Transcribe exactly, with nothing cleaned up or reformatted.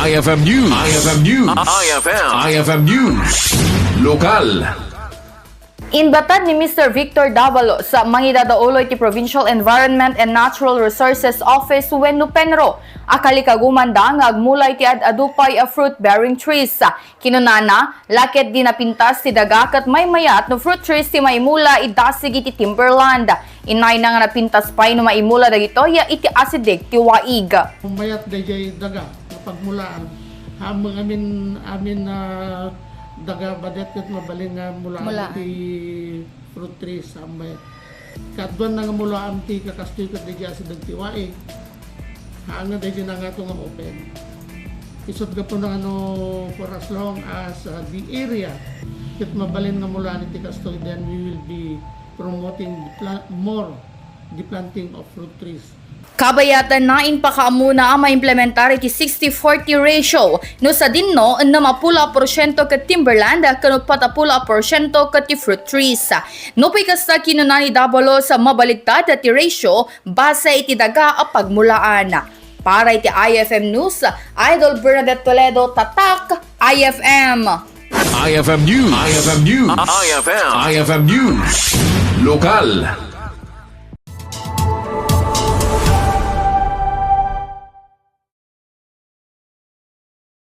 I F M News. I F M News. I F M. I F M News. Lokal. Inbatad ni Mister Victor Davalos, mangidadaolo iti Provincial Environment and Natural Resources Office wenno PENRO, a kalikagumanda nga agmula iti ad-adu pay a fruit-bearing trees. Kinunana, la ket di napintas ti daga ket maymayat no fruit trees ti maimula idasig iti timberland. Inayna nga napintas pay no maimula dagitoy iti asideg ti waig. Mayat daydiay daga nga pagmulaan. Amin, amin, ah, daga badet ket mabalin nga mulaan Mulaan. Iti fruit trees, ammay. Kaduan na nga mulaan ti kakastoy ket daydiay asideg ti waig. Haan nga daydiay nangato nga open. Isut' gapu na nga no for as long as, uh, the area ket mabalin nga mulaan iti kastoy, then we will be promoting the pla-, more the planting of fruit trees. Kabayatan na impakaammona a maimplementar iti sixty forty ratio no sadino, ennem a pulo a porsiento ket timberland ken uppat a pulo a porsiento ket ti fruit trees. Nupay kasta, kinuna ni Davalos, mabaligtad ti ratio base iti daga a pagmulaan. Para iti I F M News, Idol Bernadette Toledo, Tatak, I F M. I F M News. I F M News. I F M. I F M News. Lokal.